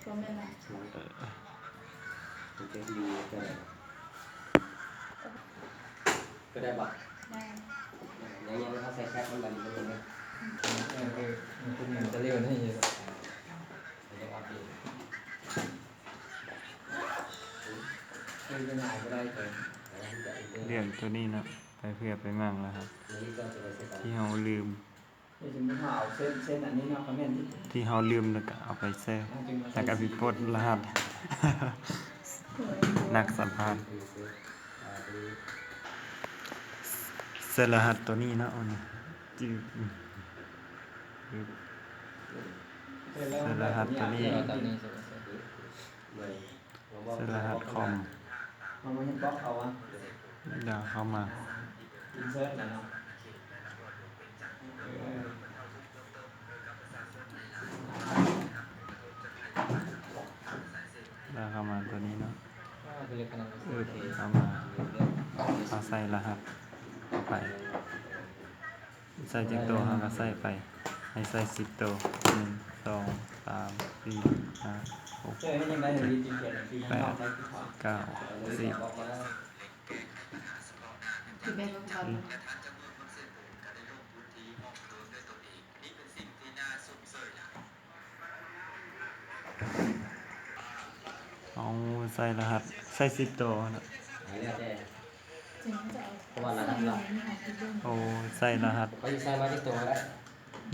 ບໍ່ແມ່ນລະ ເອີ ເປັນຢູ່ກໍໄດ້ ກໍໄດ້ບໍ່? ໄດ້ ຍັງ ຍັງເຮົາໃສ່ແຊັດມັນບັດນີ້ເລີຍ ເອີ ເອີ ມັນເປັນຫຍັງກະເລວນີ້ ເອີ ເອີ ເອີ ເອີ ເລື່ອງໂຕນີ້ເນາະ ໄປເພື່ອໄປໝັ້ງລະຫັດທີ່ເຮົາລືມ ທີ່ເຮົາລືມແລ້ວກະເອົາໄປໃສ່ ແລ້ວກະໄປປົດລະຫັດ ນັກສຳພາດ ໃສ່ລະຫັດໂຕນີ້ເນາະ ອັນນີ້ ໃສ່ລະຫັດໂຕນີ້ ໃສ່ລະຫັດຄອມ ເຮົາມາເຮັດບລັອກເອົາຫວາ ດາວເຂົ້າມາ ອິນເສີດນະເນາະ ດາວເຂົ້າມາໂຕນີ້ເນາະ ເອີ ເຂົ້າມາ ເຮົາໃສ່ລະຫັດເຂົ້າໄປ. ໃສ່ຈັກໂຕເຮົາກະໃສ່ໄປ ໃຫ້ໃສ່ສິບໂຕ ໜຶ່ງ ສອງ ສາມ ສີ່ ຫ້າ ຫົກ ເຈັດ ແປດ ເກົ້າ ສິບ ເອົາໃສ່ລະຫັດ ໃສ່ສິບໂຕຫັ້ນນະ ແລ້ວແຕ່ ເພາະວ່າລະຫັດລະ ໂອ້ ໃສ່ລະຫັດ ຂ້ອຍຊິໃສ່ມາຈັກໂຕກະໄດ້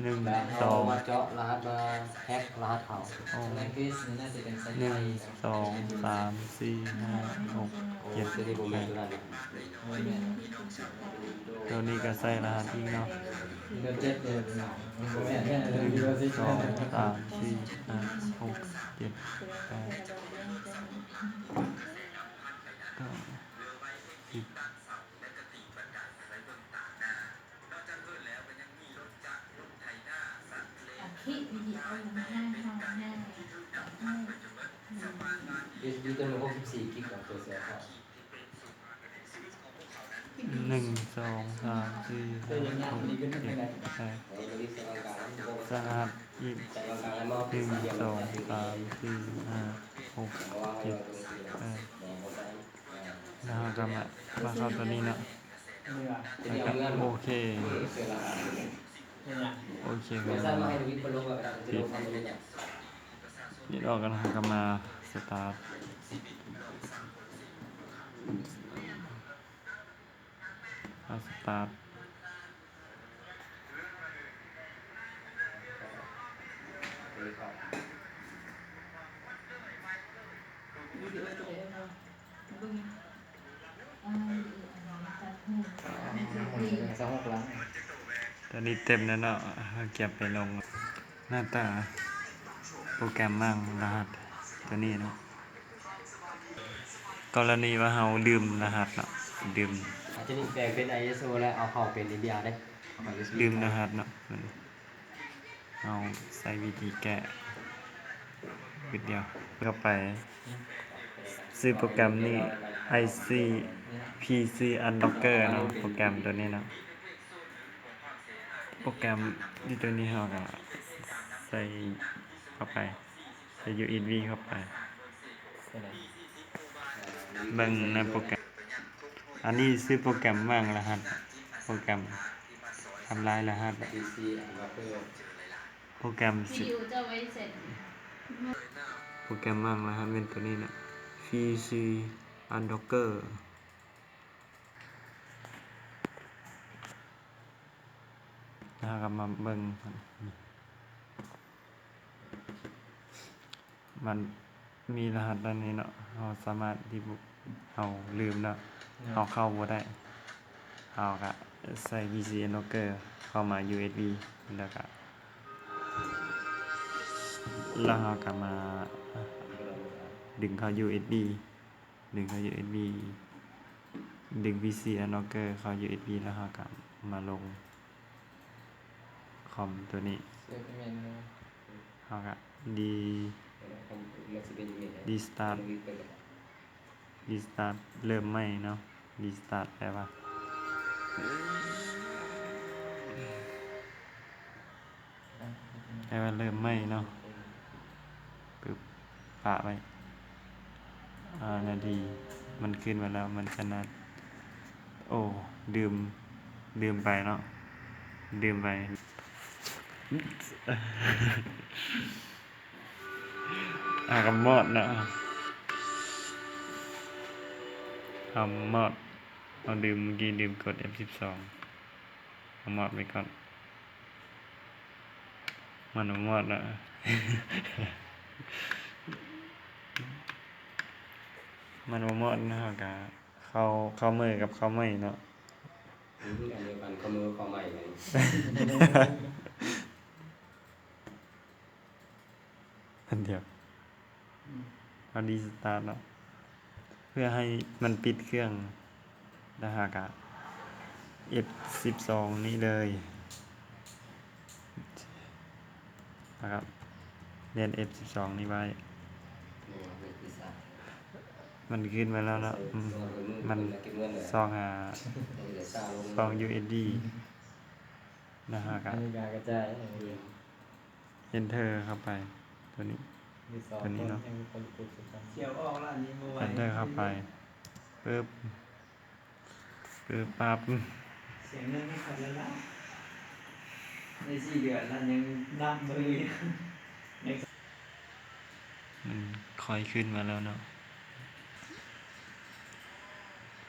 ໜຶ່ງ ສອງ ເຈາະລະຫັດມາແຮັກລະຫັດເຂົາ ໂອ້ ໜຶ່ງ ສອງ ສາມ ສີ່ ຫ້າ ຫົກ ເຈັດ ແປດ ໂຕນີ້ກະໃສ່ລະຫັດອີກເນາະ ໜຶ່ງ ສອງ ສາມ ສີ່ ຫ້າ ຫົກ ເຈັດ ແປດ ເກົ້າ ສິບ ໜຶ່ງ ສອງ ສາມ ສີ່ ຫ້າ ຫົກ ເຈັດ ແປດ ໃສ່ລະຫັດອີກ ໜຶ່ງ ສອງ ສາມ ສີ່ ຫ້າ ຫົກ ເຈັດ ແປດ ແລ້ວເຮົາກະມາ ມາເຂົ້າໂຕນີ້ເນາະ ແລ້ວກະໂອເຄ ໂອເຄ ກະມາປິດ ປິດອອກ ແລ້ວເຮົາກະມາສະຕາດ ມາສະຕາດ. ຕອນນີ້ເຕັມແລ້ວເນາະ ເຮົາກຽມໄປລົງ ໜ້າຕາໂປຣແກຣມໝັ້ງລະຫັດໂຕນີ້ເນາະ. ກໍລະນີວ່າເຮົາລືມລະຫັດເນາະ ລືມ ອາດຈະມີແປງເປັນໄອເອສໂອ ແລ້ວເອົາເຂົ້າເປັນເອບີອາເດ້ ລືມລະຫັດເນາະ ເຮົາໃຊ້ວິທີແກ້ບຶດດຽວ ເຂົ້າໄປ ຊື່ໂປຣແກຣມນີ້ ໄອຊີ ພີຊີ ອັນລັອກເກີ ເນາະ ໂປຣແກຣມໂຕນີ້ເນາະ ໂປຣແກຣມຢູ່ໂຕນີ້ເຮົາກະໃສ່ເຂົ້າໄປ ໃສ່ຢູເອສບີເຂົ້າໄປ ເບິ່ງໃນໂປຣແກຣມ ອັນນີ້ຊື່ໂປຣແກຣມໝັ້ງລະຫັດ ໂປຣແກຣມທຳລາຍລະຫັດ ໂປຣແກຣມ ໂປຣແກຣມໝັ້ງລະຫັດແມ່ນໂຕນີ້ນະ ພີຊີ ອັນລັອກເກີ ແລ້ວເຮົາກະມາເບິ່ງ ມັນມີລະຫັດອັນນີ້ເນາະ ເຮົາສາມາດທີ່ ເຮົາລືມເນາະ ເຮົາເຂົ້າບໍ່ໄດ້ ເຮົາກະໃສ່ພີຊີອັນລັອກເກີ ເຂົ້າມາຢູເອສບີ ແລ້ວກະ ແລ້ວເຮົາກະມາດຶງເຂົ້າຢູເອສບີ ດຶງເຂົ້າຢູເອສບີ ດຶງພີຊີອັນລັອກເກີເຂົ້າຢູເອສບີ ແລ້ວເຮົາກະມາລົງຄອມໂຕນີ້ ເຮົາກະຣີ ຣີສະຕາດ ຣີສະຕາດ ເລີ່ມໃໝ່ເນາະ ຣີສະຕາດແປວ່າ ແປວ່າເລີ່ມໃໝ່ເນາະ ປຶບ ປະໄວ້ ຫ້ານາທີ ມັນຂຶ້ນມາແລ້ວ ມັນຈະນັດ ໂອ້ ລືມ ລືມໄປເນາະ ລືມໄປ ອາ ກຳມອດເນາະ ກຳມອດ ເຮົາລືມ ມື້ກີ້ລືມກົດເອັຟສິບສອງ ກຳມອດໄວ້ກ່ອນ. ມັນບໍ່ມອດເນາະ ມັນບໍ່ມອດເນາະ ເຮົາກະເຂົ້າ ເຂົ້າເມືອກັບເຂົ້າໃໝ່ເນາະ ອືມ ອັນດຽວກັນ ເຂົ້າເມືອເຂົ້າໃໝ່ ອັນດຽວ ເຮົາຣີສະຕາດເນາະ ເພື່ອໃຫ້ມັນປິດເຄື່ອງ ແລ້ວເຮົາກະເອັຟສິບສອງນີ້ເລີຍ ແລ້ວກະແລ່ນເອັຟສິບສອງນີ້ໄວ້ ມັນຂຶ້ນມາແລ້ວເນາະ ອືມ ມັນສອງຫ້າ ສອງຢູເອັສດີ ແລ້ວເຮົາກະ ອາເມລິກາກະຈ່າຍ ເອັນເທີເຂົ້າໄປ ໂຕນີ້ ໂຕນີ້ເນາະ ເອັນເທີເຂົ້າໄປ ປຶບ ປຶບປັບ ສຽງເງິນໃຫ້ເຂົາແລ້ວລະ ໃນສີ່ເດືອນນັ້ນຍັງນັບບໍ່ເລີຍ ມັນຄ່ອຍຂຶ້ນມາແລ້ວເນາະ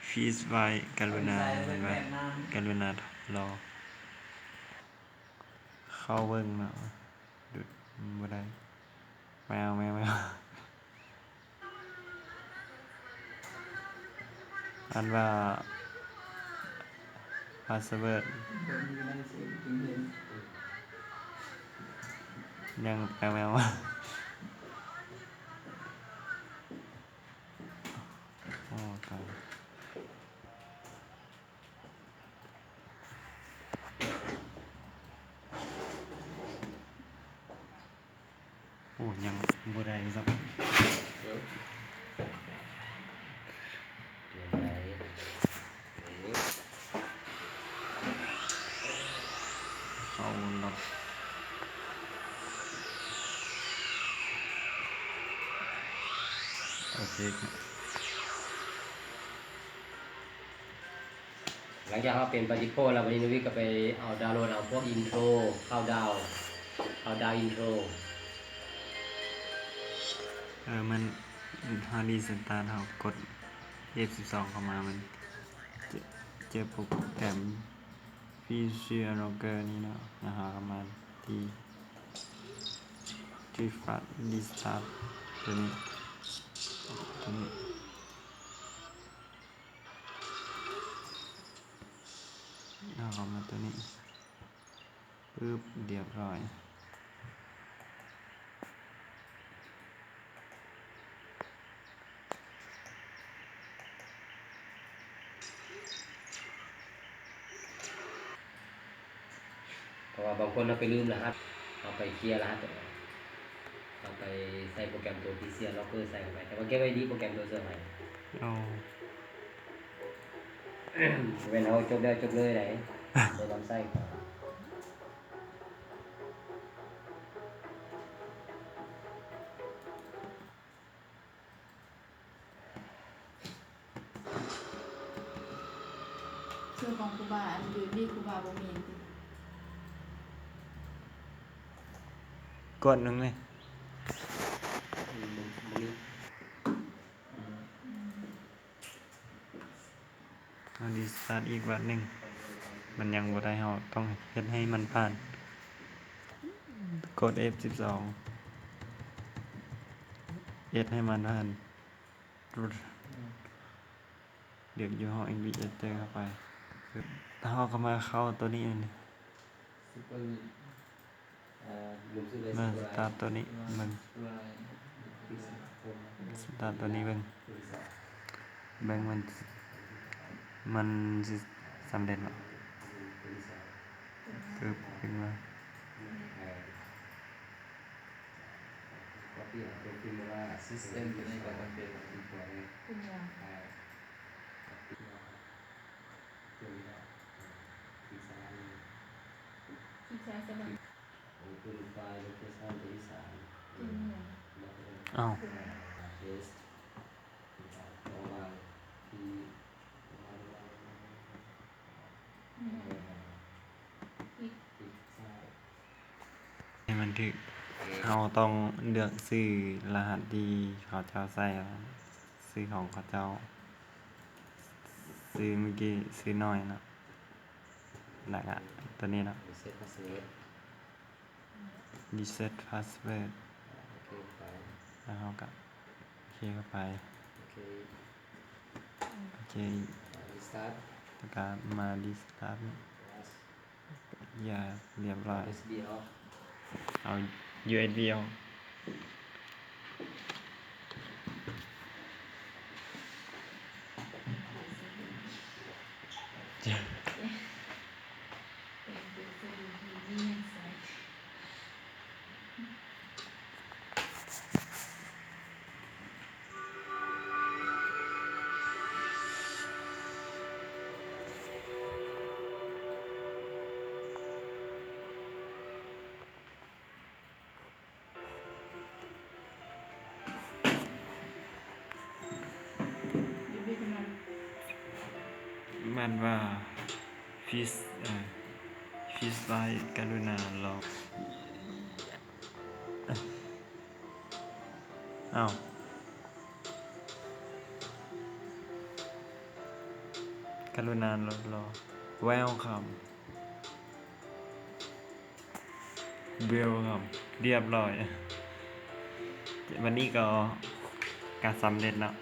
ຟຣີດໄວ້ ກະລຸນາ ກະລຸນາລໍ ເຂົ້າເບິ່ງເນາະ ດຸດ ບໍ່ໄດ້ ແມວ ແມວ ແມວ ອັນວ່າ ພາສເວີດ ຍັງ ແມວ ແມວ ໂອ້ ຕາຍ. ໂອ້ ຍັງບໍ່ໄດ້ຊ້ຳ ເຂົ້າລະ ໂອເຄ. ຫຼັງຈາກເຮົາເປັນບາຍດີຟອລແລ້ວ ບາດນີ້ນ້ອງວິກກໍໄປເອົາດາວໂຫຼດເອົາພວກອິນໂທຣ ເຂົ້າດາວ ເຂົ້າດາວອິນໂທຣ ເອີ ມັນ ເຮົາຣີສະຕາດ ເຮົາກົດເອັຟສິບສອງເຂົ້າມາ ມັນເຈີ ເຈີໂປຣແກຣມ ຟຣີເຊຍໂຣເກີນີ້ເນາະ ແລ້ວເຮົາກໍມາທີ່ ທີ່ຟາດຣີສະຕາດ ໂຕນີ້ ໂຕນີ້. ເອົາເຂົ້າມາໂຕນີ້ ປຶບ ລຽບຮ້ອຍ ເພາະວ່າບາງຄົນເຮົາໄປລືມລະຫັດ ເຮົາໄປເຄຍລະຫັດອອກ ເຮົາໄປໃສ່ໂປຣແກຣມໂຕພີເຊຍລັອກເກີໃສ່ເຂົ້າໄປ ແຕ່ວ່າເກັບໄວ້ດີ ໂປຣແກຣມໂຕເຊື່ອໄປ ອໍ ບໍ່ແມ່ນເຮົາຈົບແລ້ວຈົບເລີຍໃດ ບໍ່ນຳໃຊ້. ເຊື່ອຂອງຄູບາ ອັນຢູ່ນີ້ຄູບາບໍ່ມີຕິ ກວດໜຶ່ງເລີຍ ອືມ ບໍ່ມີ. ເຮົາຣີສະຕາດອີກບາດໜຶ່ງ ມັນຍັງບໍ່ໄດ້ ເຮົາຕ້ອງເຮັດໃຫ້ມັນຜ່ານ ກົດເອັຟສິບສອງ ເຮັດໃຫ້ມັນຜ່ານ ເລືອກຍີ່ຫໍ້ ເອັນບີເອັສເຕີ ເຂົ້າໄປ ເຮົາກໍມາເຂົ້າໂຕນີ້ ມາສະຕາດໂຕນີ້ເບິ່ງ ສະຕາດໂຕນີ້ເບິ່ງ ເບິ່ງມັນ ມັນຊິສຳເລັດບໍ່ ປຶບ ຂຶ້ນມາ ຊິສະເຕັມໂຕນີ້ກໍຈຳເປັນ ຂຶ້ນມາ. ເອົ້າ ເຮົາຕ້ອງເລືອກຊື່ລະຫັດທີ່ເຂົາເຈົ້າໃສ່ ຊື່ຂອງເຂົາເຈົ້າ ຊື່ມື້ກີ້ ຊື່ນ້ອຍເນາະ ແລ້ວກະໂຕນີ້ເນາະ reset password reset password ໂອເຄໄປ ແລ້ວເຮົາກະໂອເຄເຂົ້າໄປ ໂອເຄ ໂອເຄ restart ແລ້ວກະມາ restart ຢ່າ ຮຽບຮ້ອຍ ຢູເອັສບີອອກ ເອົາຢູເອັສບີອອກ ມັນວ່າ please ເອີ please ໄວ້ ກະລຸນາລອງ ອ້າວ ກະລຸນາລອ welcome welcome ຮຽບຮ້ອຍ ວັນນີ້ກໍ ກະສຳເລັດເນາະ